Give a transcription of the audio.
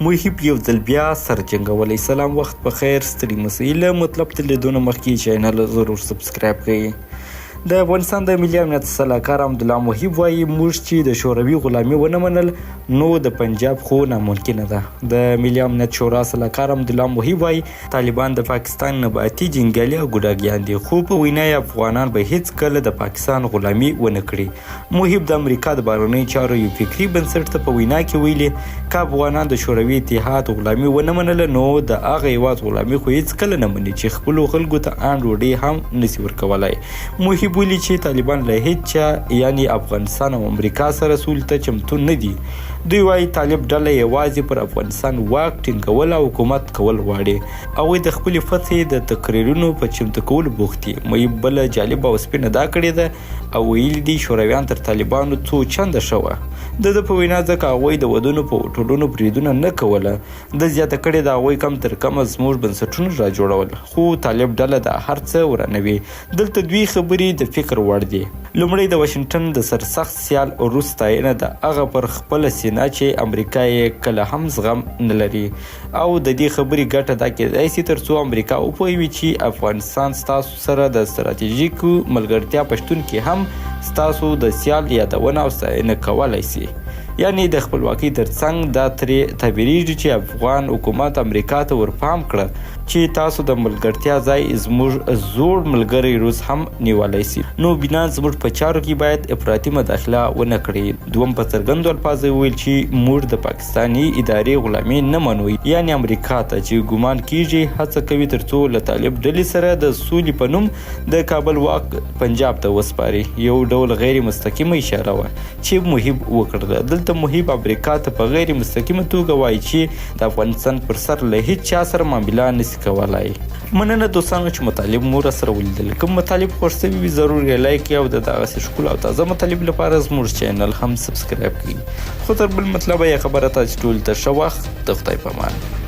محب یو ځل بیا سر جنګولی. سلام وخت په خیر، ستړي مسئ. له مطلب تر لیدو نه مخکې چینل ضرور سبسکرایب کړئ. د افغانستان د ملي امنیت سلاکار عبدالله محب وایي، موږ چې د شوروي غلامي ونه منل نو د پنجاب خو ناممکنه ده. د ملي امنیت شورا سلاکار عبدالله محب وایي، طالبان د پاکستان نباتي جنګیالي او ګوډاګیان دي، خو په وینا یې افغانان به هیڅکله د پاکستان غلامي ونه کړي. محب د امریکا د بهرنیو چارو یو فکري بنسټ ته په وینا کې ویلي، که افغانان د شوروي اتحاد غلامي ونه منله نو د هغه هیواد غلامي خو هیڅکله نه مني چې خپلو خلکو ته آن ډوډۍ هم نسي ورکولای. محب ویلي چې طالبان له هیڅ چا یعنې افغانستان او امریکا سره سولې ته چمتو نه دي. دوی وايي، طالب ډله یوازې پر افغانستان واک ټینګول او حکومت کول غواړي. هغوی د خپلې فتحې د تقریرونو په چمتو کولو بوخت دي. محب بله جالبه او سپینه دا کړې ده او ویلي دي، شورویان تر طالبانو څو چنده ښه وه. د ده په وینا ځکه هغوی د ودونو په هوټلونو بریدونه نه کوله. ده زیاته کړې ده، هغوی کم تر کمه زموږ بنسټونه راجوړول، خو طالب ډله دا هر څه ورانوي. دلته دوې خبرې د فکر وړ دي. لومړی، د واشنګټن د سرسخت سیال روس ستاینه د هغه پر خپله سینه چې امریکا یې کله هم زغم نه لري او د دې خبرې ګټه دا کېدای شي ترڅو امریکا وپوهوي چې افغانستان ستاسو سره د ستراتیژیکو ملګرتیا په شتون کې هم ستاسو د سیال یادونه او ستاینه کولای شي. یعنې د خپلواکۍ ترڅنګ دا ترې تعبیریږي چې افغان حکومت امریکا ته ورپام کړه چې تاسو د ملګرتیا ځای زموږ زوړ ملګری روس هم نیولای شي، نو بنا زموږ په چارو کې باید افراطي مداخله ونه کړي. دوم، په څرګندو الفاظو یې وویل چې موږ د پاکستاني ادارې غلامي نه منو، یعنې امریکا ته چې ګومان کیږي هڅه کوي ترڅو له طالب ډلې سره د سولې په نوم د کابل واک پنجاب ته وسپاري، یو ډول غیر مستقیمه اشاره وه چې محب وکړله. دلته محب امریکا ته په غیر مستقیمه توګه وایي چې د افغانستان پر سر له هیڅ چا سره معامله نشي کولای. مننه دوستانو چې مطالب مو راسره ولیدل. که مطالب خوښ شوي وي ضرور یې لایک کړئ او د دغسې ښکلو او تازه مطالب لپاره زموږ چینل هم سبسکرایب کړئ. خو تر بل مطلبه یې خبره تاسو ټول ته ښه وخت، د خدای په امان.